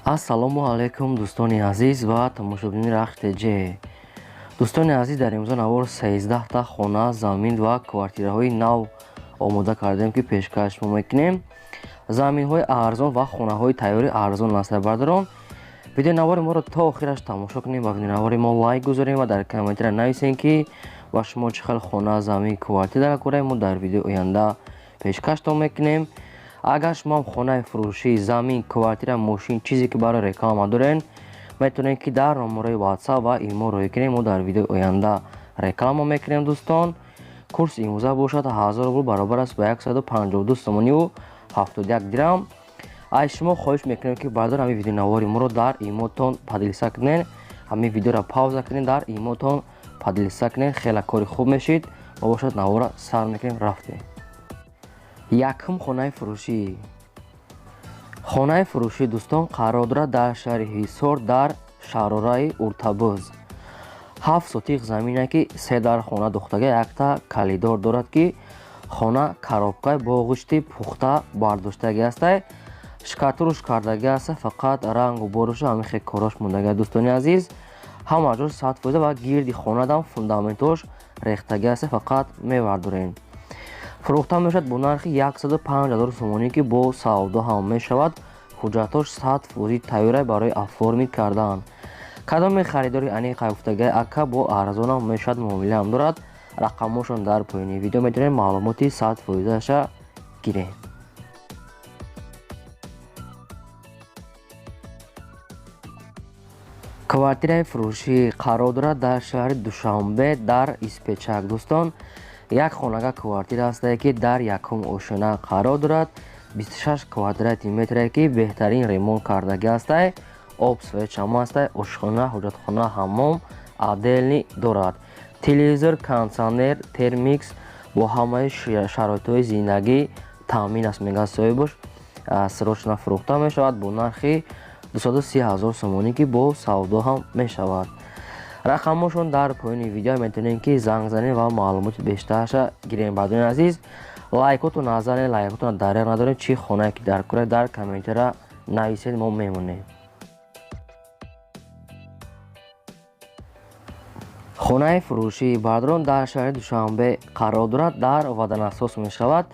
Ассалому алайкум, дӯстони азиз ва тамошобинони Рахш ТЖ. Дӯстони азиз, дар имрӯза навор 13 та хона, замин ва квартираҳои нав омода кардем, ки пешкаш мо мекунем. Заминҳои арзон ва хонаҳои тайёри арзон аст. Бародарон, видеонавори моро то охираш тамошо кунем, ба видеонавори мо лайк гузорем ва дар комментария нависем, ки ба шумо чӣ хел хона, замин, квартира даркорем, мо дар видеои оянда пешкаштон мекунем. Агар шумо хонаи фурӯшӣ, замин, квартира, мошин, чизе ки барои реклама дорен, метавонед, ки дар номерои WhatsApp ва имо рӯй кунем, мо дар видеои оянда реклама мекунем. Дӯстон, курси имрӯза бошад 1000 рубл, баробар аст ба 152 сомониву 71 дирам. Аз шумо хоҳиш мекунем, ки бардор ҳамин видеонавори моро дар имотон поделиться кунед, ҳамин видеоро пауза кунед, дар имотон поделиться кунед, хеле кори хуб мешид. Мо бошад навора сар мекунем, рафтем. Якум хонаи фурӯшӣ. Хонаи фурӯшӣ, дӯстон, қарор дорад дар шаҳри Ҳисор, дар шаҳрораи Уртабӯз. 7 сотиқ замине, ки се дар хона духтага, якта калидор дорад, ки хона коробкаи бо ғушти пухта бардоштагӣ ҳастай, шкатуруш кардагӣ аста, фақат рангу борушу ҳамин хел корош мондагӣ. Дӯстони азиз, ҳама ҷош 100% ва гирди хонадам фундаментош рехтагӣ аста, фақат мевардорем. Фурӯхта мешавад бо нархи 105 000 сомонӣ, ки бо савдо ҳам мешавад. Ҳуҷҷатҳош 100% тайёра барои оформить кардан. Кадоме харидори аниқ гуфтагиа, ака, бо арзонам мешавад, муомилаам дорад. Рақамҳошон дар поёни видео, метавонед маълумоти 100%-аша гиред. Квартираи фурӯшӣ қарор дорад дар шаҳри Душанбе, дар Испечак. Дӯстон, як хонага квартира ҳастае, ки дар якум ошёна қарор дорад, 26 квадрати метре, ки беҳтарин ремонт кардагӣ ҳастай, об, свет шама ҳастай, ошхона, ҳоҷатхона, ҳаммом отдельный дорад, телевизор, кондитсионер, термикс, бо ҳамаи шароитҳои зиндагӣ таъмин аст, мегӯяд соҳибаш. Срочно фурӯхта мешавад бо нархи 230 000 сомонӣ, ки бо савдо ҳам мешавад. Рақамҳошон дар поёни видео, метавонед, ки занг занед ва маълумоти бештарша гирем. Бардони азиз, лайкотон назанед, лайкотон дареғ надорем. Чӣ хонае ки дар кора, дар комментария нависед, мо мемонем. Хонаи фурӯшии, бародарон, дар шаҳри Душанбе қарор дорад, дар Ваданасос мешавад,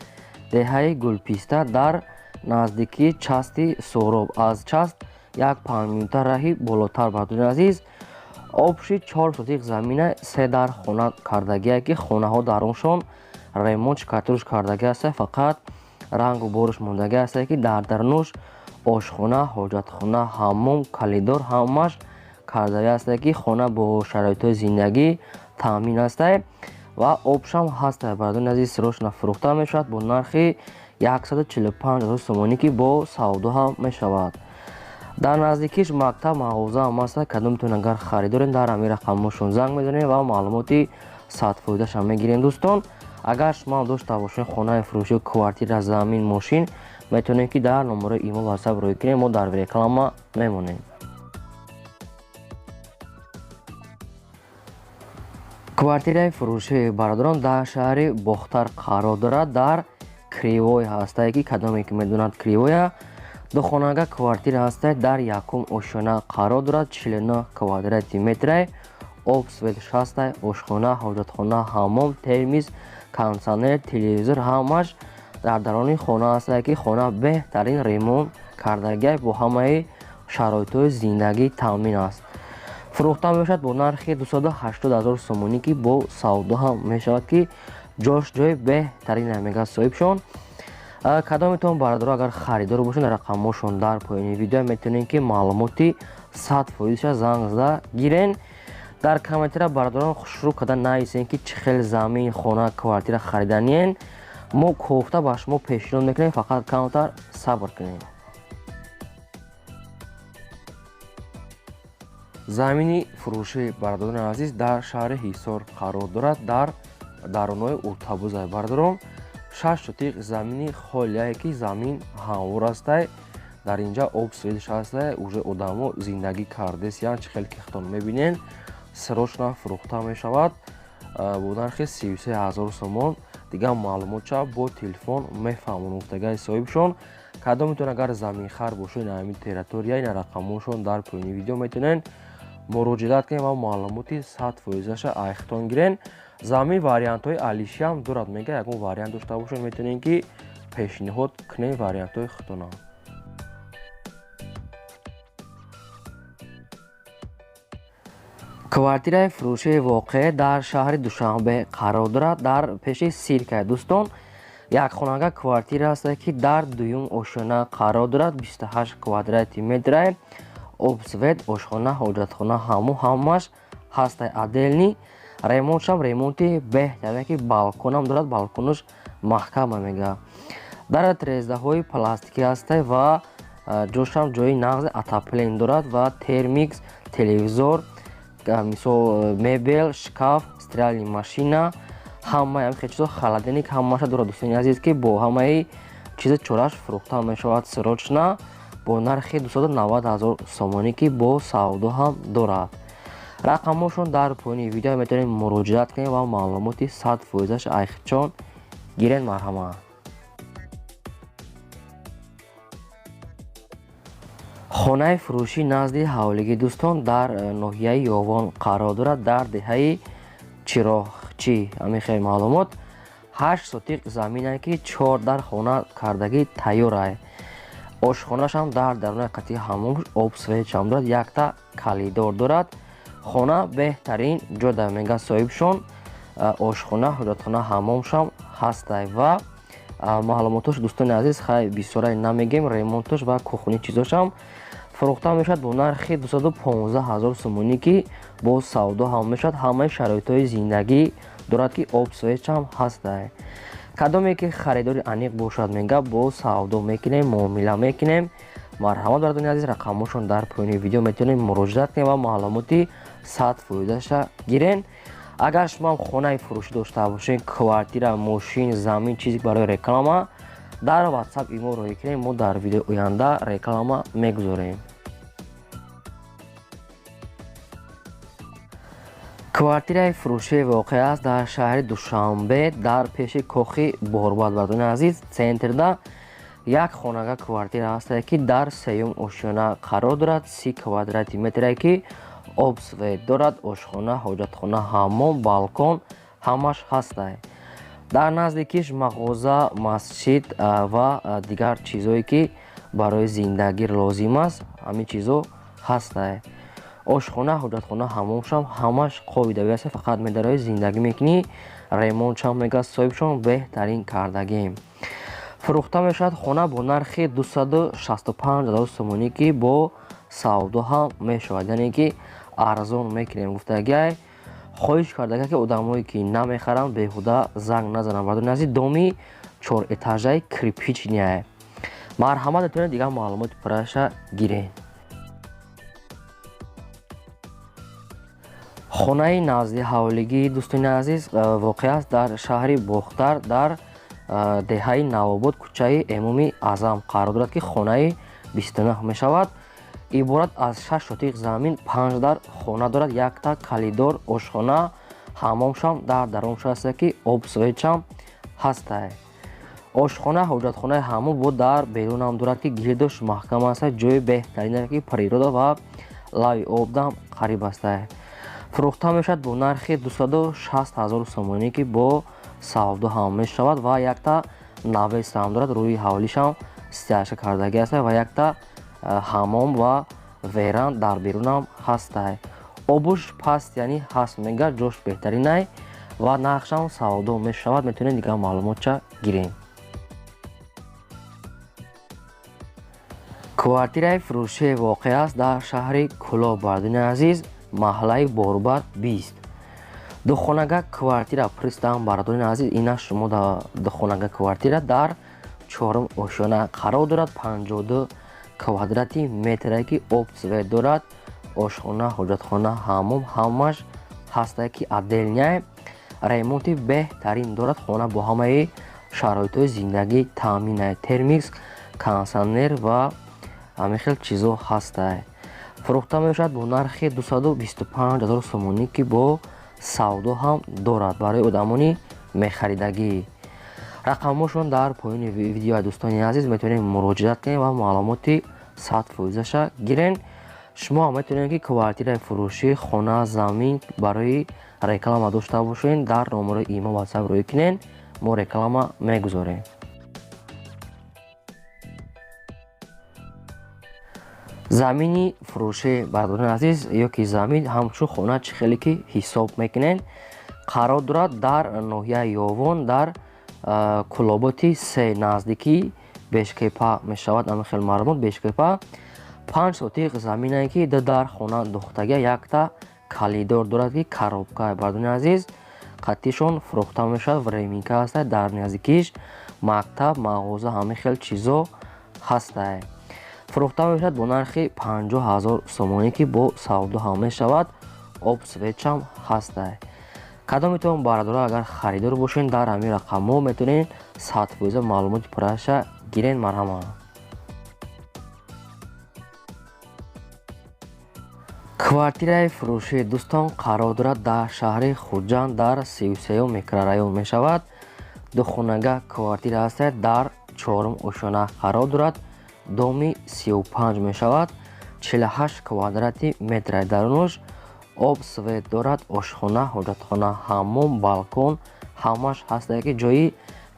деҳаи Гулписта, дар наздикии части Суҳроб, аз част як 5 минута раҳи болотар. Бардони азиз, общий 4 сотиқ замина, се дар хона кардагие, ки хонаҳо даруншон ремонт, шкатуруш кардагӣ аста, фақат рангу боруш мондагӣ аста, ки дар дарунуш ошхона, ҳоҷатхона, ҳаммом, калидор ҳамаш кардагӣ аста, ки хона бо шароитҳои зиндагӣ таъмин астай ва обшам ҳастай. Бародарони азиз, срочно фурӯхта мешавад бо нархи 145 000 сомонӣ, ки бо савдо ҳам мешавад. Дар наздикиш мактаб, мағоза ҳам аст. Кадомтон агар харидорем, дар ҳамин рақамҳошон занг мезанем ва маълумоти 100%-аша мегирем. Дӯстон, агар шумо ҳам дошта бошед хонаи фурӯшӣ, квартира, замин, мошин, метавонед, ки дар номерои имо, WhatsApp рӯй кунем, мо дар реклама мемонем. Квартираи фурӯшии, бародарон, дар шаҳри Бохтар қарор дорад, дар Кривой ҳастае, ки кадоме ки медонад Кривоя. Духонага квартира ҳастай, дар якум ошёна қарор дорад, 49 квадрати метрай, об, свет ҳастай, ошхона, ҳоҷатхона, ҳаммом, термиз, кондитсионер, телевизор ҳамаш дар даруни хона ҳастай, ки хона беҳтарин ремонт кардагиай, бо ҳамаи шароитҳои зиндагӣ таъмин аст. Фурӯхта мешавад бо нархи 280 000 сомонӣ, ки бо савдо ҳам мешавад, ки ҷош ҷои беҳтарин, мегӯяд соҳибшон. Кадометон, бародаро, агар харидор бошед, рақамҳошон дар поёни видео, метавонед, ки маълумоти 100%-ша занг зада гирен. Дар комментария, бародарон, хушрӯ карда нависен, ки чӣ хел замин, хона, квартира хариданиен, мо кофта ба шумо пешниҳод мекунем, фақат камтар сабр кунед. Замини фурӯшӣ, бародарони азиз, дар шаҳри Ҳисор қарор дорад, дар дарунои Уртабузай. Бародарон, 6 сотиқ замини холияе, ки замин ҳамвор астай, дар инҷа об, светш ҳастай, уже одамо зиндагӣ кардесиян, чӣ хел ки худтон мебинен. Срочно фурӯхта мешавад. бо нархи 33 000 сомон. Дигар маълумотша бо телефон мефаҳмон гуфтагаи соҳибшон. Кадометон агар заминхар бошед, ин ҳамин территория, ин рақамҳошон дар поёни видео метавонед муроҷиат кунед ва маълумоти 100%-аша айхтон гирен. Замин вариантҳои алишиам дорад, мега ягон вариант дошта бошед, метавонед ки пешниҳод кунед вариантҳои худтона. Квартираи фурӯшии воқеъ дар шаҳри Душанбе қарор дорад, дар пеши сиркай. Дӯстон, якхонага квартира аст, ки дар дуюм ошёна қарор дорад, 28 квадрати метрай, об, свет, ошхона, ҳоҷатхона, ҳаму ҳамаш ҳастай отдельный. Ремонтшам ремонти беҳтар, ки балконам дорад, балконаш маҳкама мега. Дар трездаҳои пластикӣ ҳастай ва ҷошам ҷои нағзи отопление дорад ва термикс, телевизор, мисол мебел, шкаф, стиральный машина, ҳамаи ҳамин хел чизо, холодильник ҳамаша дорад, дӯстони азиз, ки бо ҳамаи чизи чораш фурӯхта мешавад срочно бо нархи 290 000 сомонӣ, ки бо савдо ҳам дорад. Рақамҳошон дар поёни видео метавонед муроҷиат кунед ва маълумоти 100%-аш айхчон гиред. Марҳамат. Хонаи фурӯшӣ назди ҳавлигӣ, дӯстон, дар ноҳияи Ёвон қарор дорад, дар деҳаи Чироғчӣ. Ҳамин хел маълумот. 8 сотиқ замине, ки 4 дар хона кардагӣ тайёрай. Ошхонашам дар дарунаи қатъи ҳаммомш об, светшам дорад, якта калидор дорад. Хона беҳтарин ҷода мега соҳибшон. Ошхона, ҳоҷатхона, ҳаммомшам ҳастай ва маълумотош, дӯстони азиз, хай бисёрай намегем, ремонтош ва кухни чизошам фурӯхта мешавад бо нархи 215 000 сомонӣ, ки бо савдо ҳам мешавад. Ҳамаи шароитҳои зиндагӣ дорад, ки об, светшам ҳастай. Кадоме ки харидори аниқ бошад, мега бо савдо мекунем, муомила мекунем. Марҳамат, бардони азиз, рақамҳошон дар поёни видео метавонед муроҷиат кунед ва маълумоти 100%-аша гирен. Агар шумоам хонаи фурӯшӣ дошта бошед, квартира, мошин, замин, чизе барои реклама, дар WhatsApp имо роҳӣ кунем, мо дар видеои оянда реклама мегузорем. Квартираи фурӯшии воқеъ аст дар шаҳри Душанбе, дар пеши кохи Борбад, бардони азиз, центрда як хонага квартира ҳаст, ки дар сеюм ошёна қарор дорад, 30 квадрати метре, ки об, свет дорад, ошхона, ҳоҷатхона, ҳаммом, балкон ҳамаш ҳастай. Дар наздикиш мағоза, масҷид ва дигар чизое, ки барои зиндагӣ лозим аст, ҳамин чизо ҳастай. Ошхона, ҳоҷатхона, ҳаммомшам ҳамаш қоидави аст, фақат медарои зиндагӣ мекунӣ. Ремонтшам мега соҳибшон беҳтарин кардагим. Фурӯхта мешавад хона бо нархи 265 000 сомонӣ, ки бо савдо ҳам мешавад, яъне ки арзон мекунем гуфтагиай. Хоҳиш кардага, ки одамое ки намехаранд, беҳуда занг назананд. Бардони азиз, доми чорэтажаи кирпичный. Марҳамат, метавонед дигар маълумоти пурраша гиред. Хонаи назди ҳавлигӣ, дӯстони азиз, воқеъ аст дар шаҳри Бохтар, дар деҳаи Навобод, кӯчаи Эмоми Аъзам қарор дорад, ки хонаи 29 мешавад. Иборат аз 6 сотиқ замин, 5 дар хона дорад, якта калидор, ошхона, ҳаммомшам дар дарунш аст, ки об, светшам ҳастай. Ошхона, ҳоҷатхонаи ҳаммом бо дар берунам дорад, ки гирдош маҳкам аст, ҷои беҳтарин, ки природа ва лави обдам қариб астай. Фурӯхта мешавад бо нархи 260 000 сомонӣ, ки бо савдо ҳам мешавад ва якта навес ҳам дорад, рӯи ҳавлишам стяжка кардагӣ аст ва якта ҳаммом ва веран дар берунам ҳастай. Обуш паст, яъне ҳаст мега, ҷош беҳтаринай ва нархшам савдо мешавад. Метавонед дигар маълумотча гирем. Квартираи фурӯшии воқеъ аст дар шаҳри Кӯлоб, бардони азиз, маҳаллаи Борбад 20. Духонага квартира пристан, бардони азиз, ина шумо духонага квартира дар чорум ошёна қарор дорад, 52 квадрати метре, ки об, свет дорад, ошхона, ҳоҷатхона, ҳаммом ҳамаш ҳастай, ки отдельный, ремонти беҳтарин дорад. Хона бо ҳамаи шароитҳои зиндагӣ таъминай, термикс, кондитсионер ва ҳамин хел чизо ҳастай. Фурӯхта мешавад бо нархи 225 000 сомонӣ, ки бо Савдо ҳам дорад барои одамони мехаридагӣ. Рақамҳошон дар поёни видеои, дӯстони азиз, метавонед муроҷиат кунед ва маълумоти 100%-аша гирен. Шумо ҳам метавонед, ки квартираи фурӯшӣ, хона, замин барои реклама дошта бошед, дар номерои имо, ватсап рӯй кунед, мо реклама мегузорем. Замини фурӯшӣ, бародарони азиз, ё ки замин ҳамчун хона, чӣ хеле ки ҳисоб мекунед, қарор дорад дар ноҳияи Ёвон, дар Кулоботи се, наздикии Бешкепа мешавад. Ами хел маълумот: Бешкепа, 5 сотиқ заминае, ки ду дар хона духтага, якта калидор дорад, ки коробка, бародарони азиз, қатишон фурӯхта мешавад. Временка ҳаста. Дар наздикиш мактаб, мағоза, ҳамин хел чизо ҳастае. Фурӯхта мешавад бо нархи 50 000 сомонӣ, ки бо савдо ҳам мешавад. Об, свет ам ҳастае. Кадом метавон, бародаро, агар харидор бошед, дар ҳамин рақамҳо метавонед 100% маълумоти пурраша гирен. Марҳамат. Квартираи фурӯшӣ, дӯстон, қарор дорад дар шаҳри Хуҷанд, дар 33-юм микрорайон мешавад. Духонага квартира ҳастад, дар чорум ошёна қарор дорад, доми 35 мешавад, 48 квадрати метра. Дарунаш об, свет дорад, ошхона, ҳоҷатхона, ҳаммом, балкон ҳамаш ҳастае, ки ҷои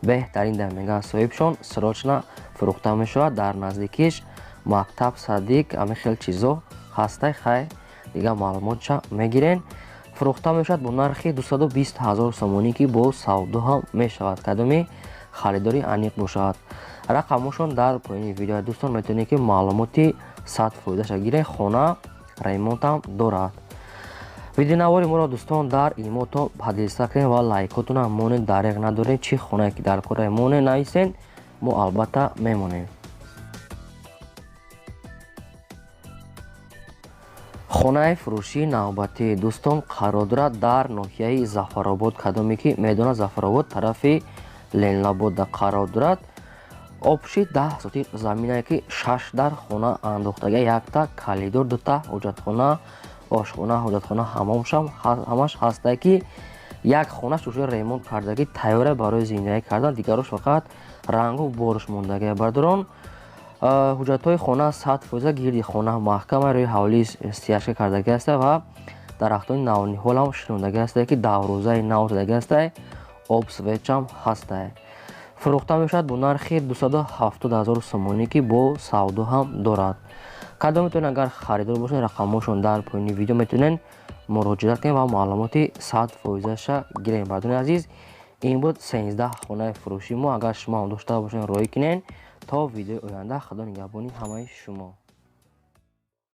беҳтарин дар мегӯяд соҳибшон. Срочно фурӯхта мешавад. Дар наздикиш мактаб, садик, ҳамин хел чизо ҳастай. Хай, дигар маълумотша мегирен. Фурӯхта мешавад бо нархи 220 ҳазор сомонӣ, ки бо савдо ҳам мешавад, кадоми харидори аниқ бошад. Рақамҳошон дар поёни видео, дӯстон, метавонед, ки маълумоти 100%-аша гиред. Хона ремонтам дорад. Видеонавори моро, дӯстон, дар имотон поделиться кунед ва лайкотонам монед, дареғ надоред. Чӣ хонае ки дар кора монед, нависед, мо албатта мемонем. Хонаи фурӯшии навбатӣ, дӯстон, қарор дорад дар ноҳияи Зафаробод. Кадоме ки медонад, Зафаробод тарафи Ленинободда қарор дорад. Общий 10 сотиқ заминае, ки шаш дар хона андохтага, якта калидор, дута ҳоҷатхона, ошхона, ҳоҷатхона, ҳамомшам ҳамаш ҳастае, ки як хонаш уже ремонт кардагӣ, тайёра барои зиндагӣ кардан, дигарош фақат рангу борш мондагӣ. Бардорон, ҳуҷҷатҳои хона 100%. Гирди хона маҳкама, рӯи ҳавлии стяжка кардагӣ аста ва дарахтони навниҳолам шинондагӣ ҳастае, ки даврӯзаи нав задагӣ ҳастае. Об, свет ам ҳастае. Фурӯхта мешавад бо нархи 270 ҳазор сомонӣ, ки бо савдо ҳам дорад. Кадом метавонед, агар харидор бошед, рақамҳошон дар поёни видео, метавонед муроҷиат кунед ва маълумоти 100%-аша гиред. Бардони азиз, ин буд 13 хонаи фурӯшии мо. Агар шумо ҳам дошта бошед, роҳӣ кунед. То видеои оянда, худо нигаҳбони ҳамаи шумо.